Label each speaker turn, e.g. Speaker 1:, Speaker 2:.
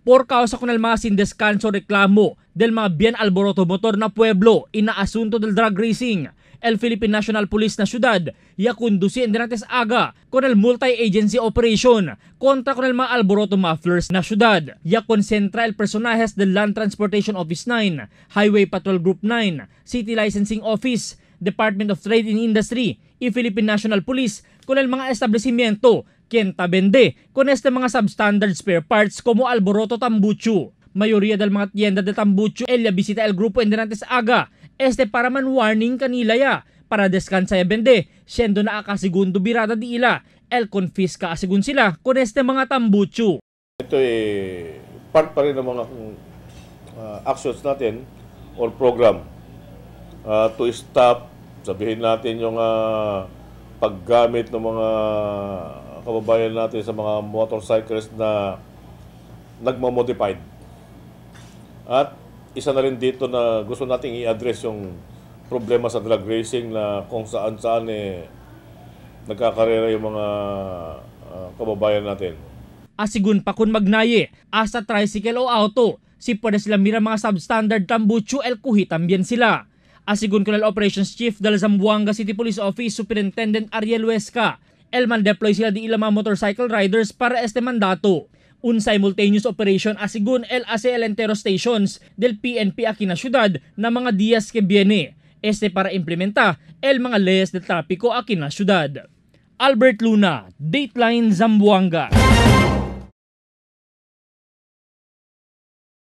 Speaker 1: Por causa con el mga sin descanso reklamo del mga bien alboroto motor na pueblo ina asunto del drag racing. El Philippine National Police na syudad ya conduci en delante aga con el multi-agency operation kontra con el mga alboroto mufflers na syudad. Ya concentra el personajes del Land Transportation Office 9, Highway Patrol Group 9, City Licensing Office, Department of Trade and Industry y Philippine National Police con el mga establecimiento quien vende con este mga substandard spare parts como alboroto tambucho. Mayoría del mga tienda de tambucho ella visita el grupo en delante aga este para man warning kanila ya para descansa ya vende siendo na akasigundo birada di ila el confisca asegun sila con este mga tambucho.
Speaker 2: Ito eh part pa rin ng mga actions natin or program to stop, sabihin natin yung paggamit ng mga kababayan natin sa mga motorcycles na nagmamodified. At isa na rin dito na gusto nating i-address yung problema sa drag racing na kung saan-saan eh nagkakarera yung mga kababayan natin.
Speaker 1: Asigun pa kun magnaye, asa tricycle o auto, si pwede sila mira mga substandard tambucho el kuhi tambien sila. Asigun kun el Operations Chief del Zamboanga City Police Office Superintendent Ariel Huesca, el man deploy sila di ilang mga motorcycle riders para este mandato. Un simultaneous operation asigun el hace el entero stations del PNP aquí na syudad na mga días que viene. Este para implementa el mga leyes de tráfico aquí na syudad. Albert Luna, Dateline Zamboanga.